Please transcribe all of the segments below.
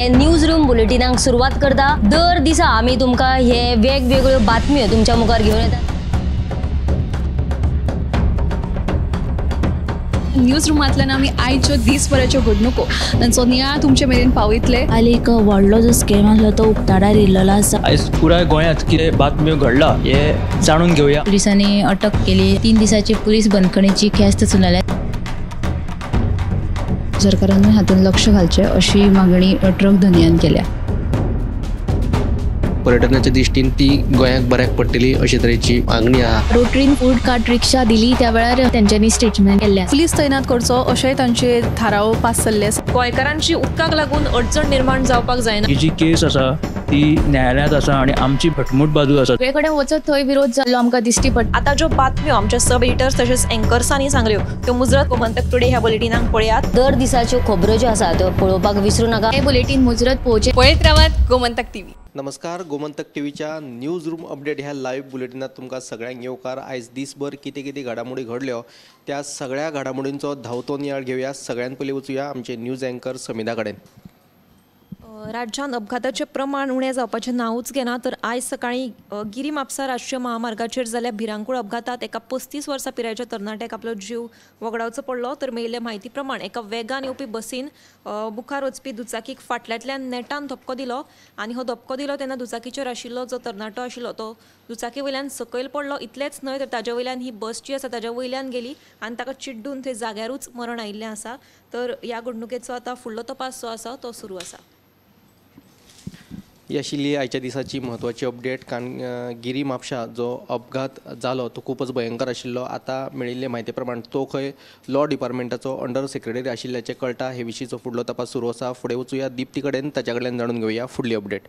News room बुलेटिनाक सुरवात करता. दर दिसा आमी तुमकां हे वेगवेगळ्यो बातम्यो तुमच्या मुखार घेवन येतात. न्यूज रुमांतल्यान आमी आयच्यो दीसभराच्यो घडणुको तांचो नियाळ तुमचे मेरेन पावयतले. आनी एक व्हडलो जो स्कॅम आसलो तो उक्ताडार येयल्लो आसा. आयज पुराय गोंयांत कितें बातम्यो घडला हे जाणून घेवया. पुलिसांनी अटक केली. 3 दिसाची पुलीस बंदखणीची ख्यास्त सुनायल्या. सरकारान हातूंत लक्ष घालचें अशी मागणी ट्रक धनयान केल्या. पर्यटनाच्या दृष्टीन ती गोंयाक बऱ्याक पडटली अशे तरेची मागणी आहा. रोटरीन फूड कार्ट रिक्षा दिली त्या वेळार तेंच्यांनी स्टेटमेंट केल्लें. पुलीस तैनात करचो अशेंय तांचे थाराव पास जाल्ले आसा. गोंयकारांची उदकाक लागून अडचण निर्माण जावपाक जायना. ही जी केस आसा ती न्यायालयांत आसा आनी आमची घटमूट बाजू आसा. सगळे कडेन वचत थंय विरोध जाल्लो आमकां दिश्टी पडटा. आतां ज्यो बातम्यो आमच्या सब एडिटर्स तशेंच एंकर्सांनी सांगल्यो त्यो मुजरत गोमंतक टुडे ह्या बुलेटिनाक पळयात. दर दिसाच्यो खबरो ज्यो आसा त्यो पळोवपाक विसरू नाका. हे बुलेटीन मुजरत पळोवचें. पळयत रावात गोमंतक टीव्ही. नमस्कार, गोमंतक टीव्हीच्या न्यूज रूम अपडेट ह्या लाईव्ह बुलेटिनात तुमकां सगळ्यांक येवकार. आयज दीसभर कितें कितें घडामोडी घडल्यो त्या सगळ्या घडामोडींचो धांवतो नियाळ घेवया. सगळ्यान पयलीं वचुया आमचे न्यूज अँकर समिधा कडेन. राज्यांत अपघाताचें प्रमाण उणें जावपाचें नांवूच घेना, तर आयज सकाळीं गिरी म्हापसा राष्ट्रीय महामार्गाचेर जाल्ल्या भिरांकूळ अपघातांत एका 35 वर्सां पिरायेच्या तरणाट्याक आपलो जीव वगडावचो पडलो. तर मेळिल्ले म्हायती प्रमाण एका वेगान येवपी बसीन मुखार वचपी दुचाकीक फाटल्यांतल्यान नेटान धपको दिलो आनी हो धपको दिलो तेन्ना दुचाकीचेर आशिल्लो जो तरणाटो आशिल्लो तो दुचाकी वयल्यान सकयल पडलो. इतलेंच न्हय तर ताजे वयल्यान ही बस जी आसा ताज्या वयल्यान गेली आनी ताका चिड्डून थंय जाग्यारूच मरण आयिल्लें आसा. तर ह्या घडणुकेचो आतां फुडलो तपास जो आसा तो सुरू आसा. ही आशिल्ली आयच्या दिसाची म्हत्वाची अपडेट. कारण गिरी म्हापशा जो अपघात जालो तो खूपच भयंकर आशिल्लो. आतां मेळिल्ले म्हायती प्रमाण तो खंय लॉ डिपार्टमेंटाचो अंडर सेक्रेटरी आशिल्ल्याचें कळटा. हे विशींचो फुडलो तपास सुरू आसा. फुडें वचुया दीप्ती कडेन, ताच्या कडल्यान जाणून घेवया फुडली अपडेट.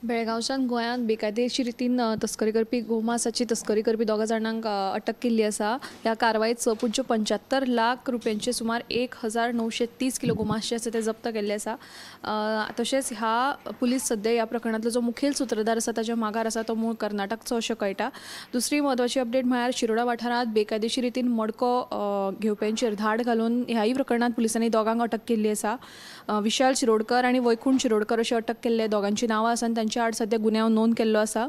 बेळगांवच्यान गोंयांत बेकायदेशीर रितीन तस्करी करपी गोमासाची तस्करी करपी 2 जाणांक अटक केल्ली आसा. ह्या कारवायेत 6.75 लाख रुपयांचे सुमार 1930 किलो गोमास जे आसा ते जप्त केल्ले आसा. तशेंच ह्या पुलीस सद्या ह्या प्रकरणांतलो जो मुखेल सुत्रधार आसा ताच्या मागार आसा तो मूळ कर्नाटकचो अशें कळटा. दुसरी म्हत्वाची अपडेट म्हळ्यार शिरोडा वाठारांत बेकायदेशीर रितीन मडको घेवप्यांचेर धाड घालून ह्याय प्रकरणांत पुलिसांनी 2 अटक केल्ली आसा. विशाल शिरोडकर आनी वैकुंठ शिरोडकर अशें अटक केल्ले दोगांची नांवां आसा आनी तांच्या आड सद्या गुन्यांव नोंद केल्लो आसा.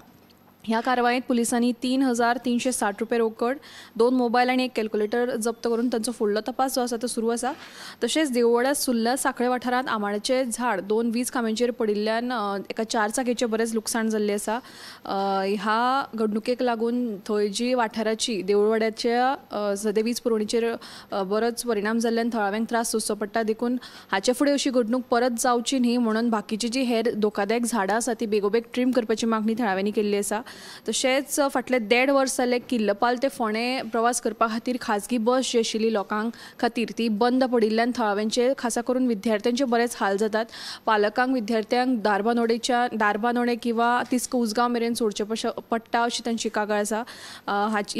ह्या कारवायेंत पुलिसांनी 3360 रुपये रोकड, 2 मोबायल आनी 1 कॅल्क्युलेटर जप्त करून तांचो फुडलो तपास जो आसा तो सुरू आसा. तशेंच देवळवाड्या सुर्ला सांखळे वाठारांत आंबाड्याचें झाड 2 वीज खांब्यांचेर पडिल्ल्यान एका 4 चाकीचें बरेंच लुकसाण जाल्लें आसा. ह्या घडणुकेक लागून थंय जी वाठाराची देवळवाड्याच्या सद्या वीज पुरवणीचेर बरोच परिणाम जाल्ल्यान थळाव्यांक त्रास सोंसचो पडटा. देखून हाचे फुडें अशी घडणूक परत जावची न्ही म्हणून बाकीची जी हेर धोकादायक झाडां आसा ती बेगोबेग ट्रीम करपाची मागणी थळाव्यांनी केल्ली आसा. तशेंच फाटले 1.5 वर्स जाले किल्लपाल ते फोंडें प्रवास करपा खातीर खाजगी बस जी आशिल्ली लोकांक खातीर ती बंद पडिल्ल्यान थळाव्यांचे खासा करून विद्यार्थ्यांचे बरेच हाल जातात. पालकांक विद्यार्थ्यांक धारबानोडे किंवा तिस्क उजगांव मेरेन सोडचें पडटा अशी तांची कागाळ आसा.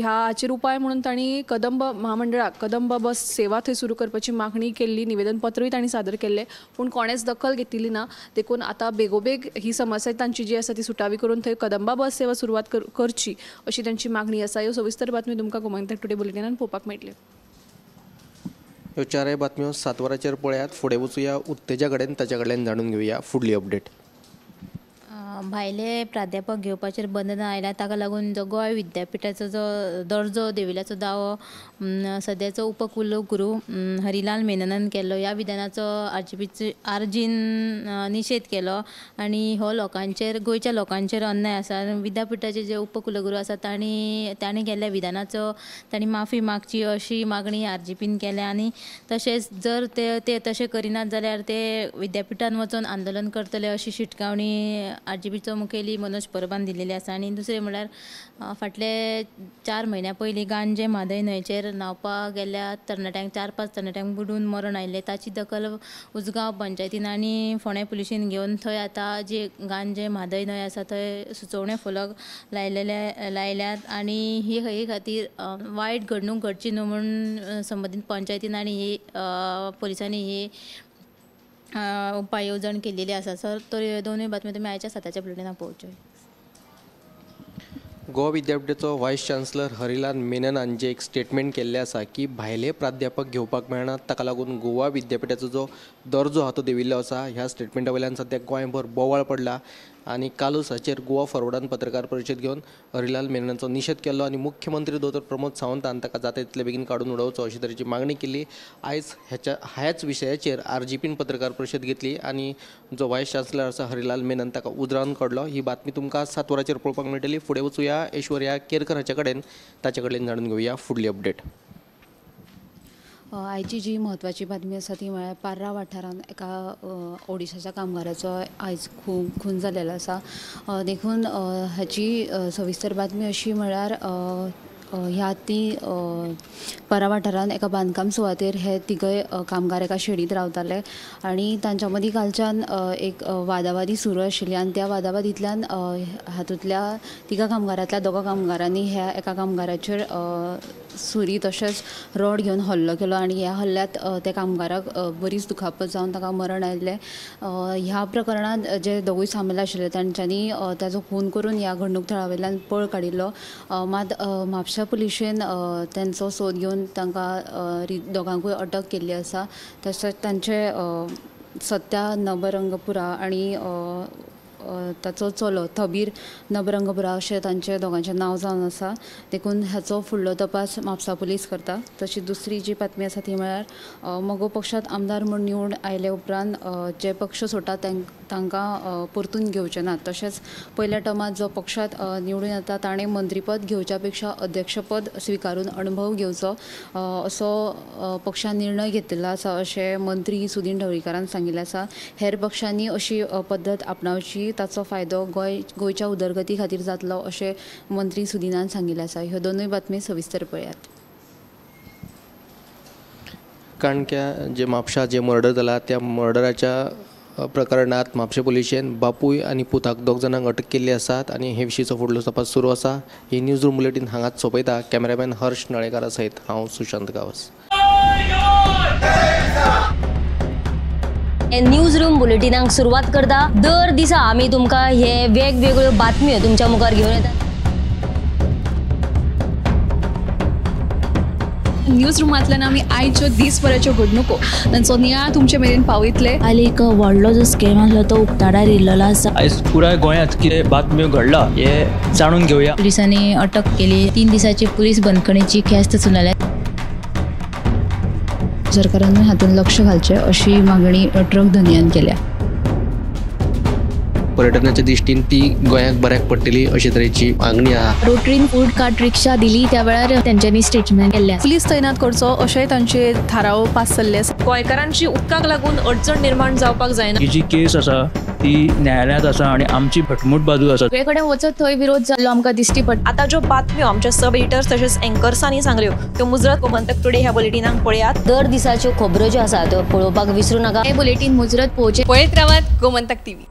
हाचेर उपाय म्हणून तांणी कदंब महामंडळाक कदंब बस सेवा थंय सुरू करपाची मागणी केल्ली. निवेदनपत्रूय तांणी सादर केल्लें पूण कोणेच दखल घेतिल्ली ना. देखून आतां बेगोबेग ही समस्या तांची जी आसा ती सुटावी करून थंय कदंबा बस सेवा सुरवात करची अशी तांची मागणी आसा. ह्यो सविस्तर बातमी तुमकां गोमंतक टुडे बुलेटिनान पळोवपाक मेळटल्यो. ह्यो चारय बातम्यो 7 वरांचेर पळयात. फुडें वचुया उत्तेजा कडेन, ताच्या कडल्यान जाणून घेवया फुडली अपडेट. भायले प्राध्यापक घेवपाचेर बंधनां आयल्या ताका लागून जो गोंय विद्यापिठाचो जो दर्जो देंविल्ल्याचो दावो सद्याचो उपकुलगुरू हरिलाल मेननान केल्लो. ह्या विधानाचो आरजीन निशेध केलो आनी हो लोकांचेर गोंयच्या लोकांचेर अन्याय आसा. विद्यापिठाचे जे उपकुलगुरू आसा तांणी केल्ल्या विधानाचो तांणी माफी मागची अशी मागणी आरजीपीन केल्या आनी तशेंच जर ते तशें करिनात जाल्यार ते विद्यापिठान वचून आंदोलन करतले अशी शिटकावणी आरजीपीचो मुखेली मनोज परबान दिलेली आसा. आनी दुसरें म्हळ्यार फाटले 4 म्हयन्या पयलीं गांजे म्हादय न्हंयचेर न्हांवपाक गेल्ल्या तरणाट्यांक 4-5 तरणाट्यांक बुडून मरण आयिल्लें. ताची दखल उजगांव पंचायतीन आनी फोंडें पुलिशीन घेवन थंय आतां जी गांजे म्हादय न्हंय आसा थंय सुचोवणे फलक लायल्यात आनी ही खातीर वायट घडणूक घडची न्हू म्हूण संबंदीत पंचायतीन आनी ही पुलिसांनी ही उपाय येवजण केलेली आसा. सर तर दोनूय बातम्यो तुमी आयच्या 7च्या बुलेटिनाक पळोवच्यो. गोवा विद्यापीठाचो व्हायस चान्सलर हरिलाल मेननान जे एक स्टेटमेंट केल्लें आसा की भायले प्राध्यापक घेवपाक मेळना, ताका लागून गोवा विद्यापीठाचो जो दर्जो आहा तो देंविल्लो आसा. ह्या स्टेटमेंटा वयल्यान सद्याक गोंयभर बोवाळ पडला आनी कालूच हाचेर गोवा फॉरवर्डान पत्रकार परिशद घेवन हरिलाल मेननाचो निशेध केल्लो आनी मुख्यमंत्री दोतोर प्रमोद सावंतान ताका जाता तितले बेगीन काडून उडोवचो अशे तरेची मागणी केली. आयज ह्याच विशयाचेर आरजीपीन पत्रकार परिशद घेतली आनी जो व्हायस चान्सलर आसा हरिलाल मेनन ताका उजरावन काडलो. ही बातमी तुमकां 7 वरांचेर पळोवपाक मेळटली. फुडें वचुया ऐश्वर्या केरकर हाचे कडेन, ताचे कडेन जाणून घेवया फुडली अपडेट. आयची जी म्हत्वाची बातमी आसा ती म्हळ्यार पार्रा वाठारांत एका ओडिशाच्या कामगाराचो आयज खून जाल्लेलो आसा. देखून हाची सविस्तर बातमी अशी म्हळ्यार ह्या ती पार्रा वाठारांत एका बांदकाम सुवातेर हे तिगय कामगार एका शेडींत रावताले आनी तांच्या मदीं कालच्यान एक वादावादी सुरू आशिल्ली आनी त्या वादावादींतल्यान हातूंतल्या तिगा कामगारांतल्या दोगा कामगारांनी ह्या एका कामगाराचेर सुरी तशेंच रॉड घेवन हल्लो केलो आनी ह्या हल्ल्यांत त्या कामगाराक बरीच दुखापत जावन ताका मरण आयिल्लें. ह्या प्रकरणांत जे दोगूय सामील आशिल्ले तांच्यांनी ताचो खून करून ह्या घडणूक थळा वयल्यान पळ काडिल्लो. मात म्हापशा पुलिशेन तांचो सोद घेवन तांकां दोगांकूय अटक केल्ली आसा. तशेंच तांचे सत्या नबरंगपुरा आनी ताचो चलो थबीर नबरंगपुरा अशें तांचे दोगांचें नांव जावन आसा. देखून हाचो फुडलो तपास म्हापसा पुलीस करता. तशी दुसरी जी बातमी आसा ती म्हळ्यार मगो पक्षांत आमदार म्हूण निवडून आयले उपरांत जे पक्ष सोडटा तांकां परतून घेवचे नात. तशेंच पयल्या टर्मांत जो पक्षांत निवडून येता ताणें मंत्रीपद घेवच्या पेक्षा अध्यक्षपद स्विकारून अणभव घेवचो असो पक्षान निर्णय घेतिल्लो आसा अशें मंत्री सुदीन ढवळीकारान सांगिल्लें आसा. हेर पक्षांनी अशी पद्दत आपणावची, ताचो फायदो गोंयच्या उदरगती खातीर जातलो अशें मंत्री सुदीनान सांगिल्लें आसा. ह्यो दोनूय बातमी सविस्तर पळयात. काणक्या जे म्हापशा जे मर्डर जाला त्या मर्डराच्या प्रकरणात म्हापशें पुलिशेन बापूय आनी पुताक दोग जाणांक अटक केल्ली आसात आनी हे विशींचो फुडलो तपास सुरू आसा. ही न्यूज रूम बुलेटीन हांगाच सोंपयता. कॅमेरामॅन हर्ष नळेकारा सयत हांव सुशांत गांवस. न्यूज रूम बुलेटिनाक सुरवात करता. दर दिसा आमी तुमकां हे वेगवेगळ्यो बातम्यो तुमच्या मुखार घेवन येतात. न्यूज रुमांतल्यान आमी आयच्यो दीसभराच्यो घडणुको तांचो नियाळ तुमचे मेरेन पावयतले. काल एक व्हडलो जो स्कॅम आसलो तो उक्ताडार येयल्लो आसा. आयज पुराय गोंयांत कितें बातम्यो घडला हे जाणून घेवया. पुलिसांनी अटक केली. 3 दिसाची पुलीस बंदखणीची ख्यास्त सुनायल्या. सरकारान हातूंत लक्ष घालचें अशी मागणी ट्रक धनयान केल्या. पर्यटनाच्या दृष्टीन ती गोंयाक बऱ्याक पडटली अशे तरेची मागणी आहा. रोटरीन फूड कार्ट रिक्षा दिली त्या वेळार तेंच्यांनी स्टेटमेंट केल्लें. पुलीस तैनात करचो अशेंय तांचे थाराव पास जाल्ले आसा. गोंयकारांची उदकाक लागून अडचण निर्माण जावपाक जायना. ही जी केस आसा ती न्यायालयांत आसा आनी आमची घटमूट बाजू आसा. सगळे कडेन वचत थंय विरोध जाल्लो आमकां दिश्टी पडटा. आतां ज्यो बातम्यो आमच्या सब एडिटर्स तशेंच एंकर्सांनी सांगल्यो त्यो मुजरत गोमंतक टुडे ह्या बुलेटिनाक पळयात. दर दिसाच्यो खबरो ज्यो आसा त्यो पळोवपाक विसरू नाका. हे बुलेटीन मुजरत पळोवचें. पळयत रावात गोमंतक टीव्ही.